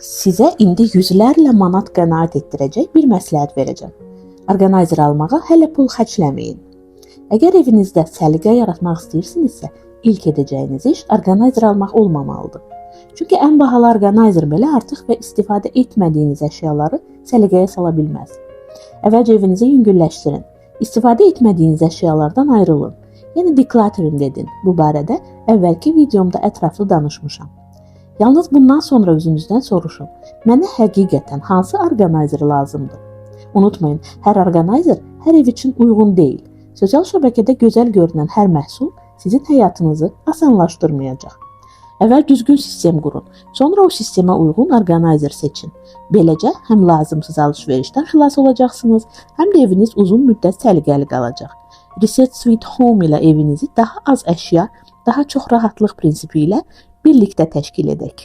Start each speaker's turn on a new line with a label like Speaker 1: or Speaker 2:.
Speaker 1: Sizə indi yüzlərlə manat qənaət etdirəcək bir məsləhət verəcəm. Orqanayzer almağa hələ pul xərcləməyin. Əgər evinizdə səliqə yaratmaq istəyirsinizsə, ilk edəcəyiniz iş orqanayzer almaq olmamalıdır. Çünki ən bahalı orqanayzer belə artıq və istifadə etmədiyiniz əşyaları səliqəyə sala bilməz. Əvvəlcə evinizi yüngülləşdirin. İstifadə etmədiyiniz əşyalardan ayrılın. Yəni decluttering edin. Bu barədə əvvəlki videomda ətraflı danışmışam. Yalnız bundan sonra özünüzdən soruşun. Mənə həqiqətən hansı orqanayzer lazımdır? Unutmayın, hər orqanayzer hər ev üçün uyğun deyil. Sosial şəbəkədə gözəl görünən hər məhsul sizin həyatınızı asanlaşdırmayacaq. Əvvəl düzgün sistem qurun, sonra o sistemə uyğun orqanayzer seçin. Beləcə həm lazımsız alış-verişdən xilas olacaqsınız, həm də eviniz uzun müddət səliqəli qalacaq. Reset Sweet Home ilə evinizi daha az əşya, daha çox rahatlıq prinsipi ilə birlikdə təşkil edək.